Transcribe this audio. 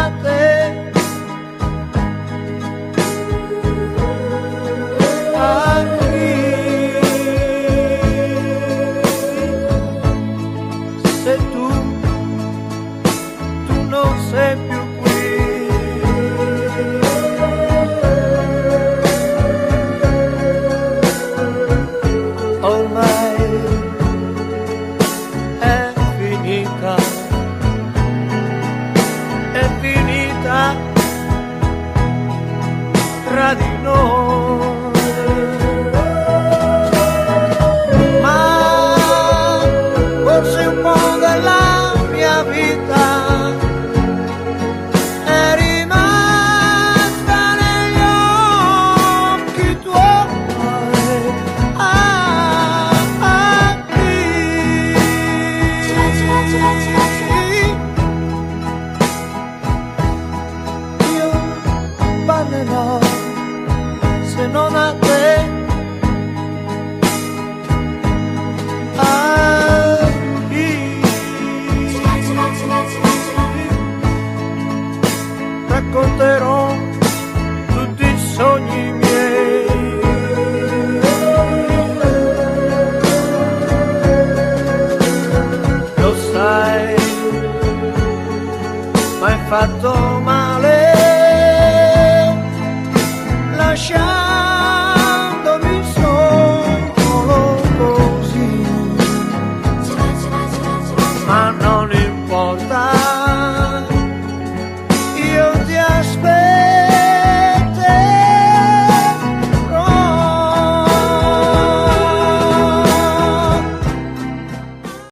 a te. A chi? Se tu, tu non sei più qui. Ormai è finita, è finita tra di noi. Ma forse un po' della mia vita è rimasta negli occhi tuoi. Ah, ah, Io parlerò se non a te. A chi racconterò tutti i sogni miei. Lo sai, m'hai fatto male.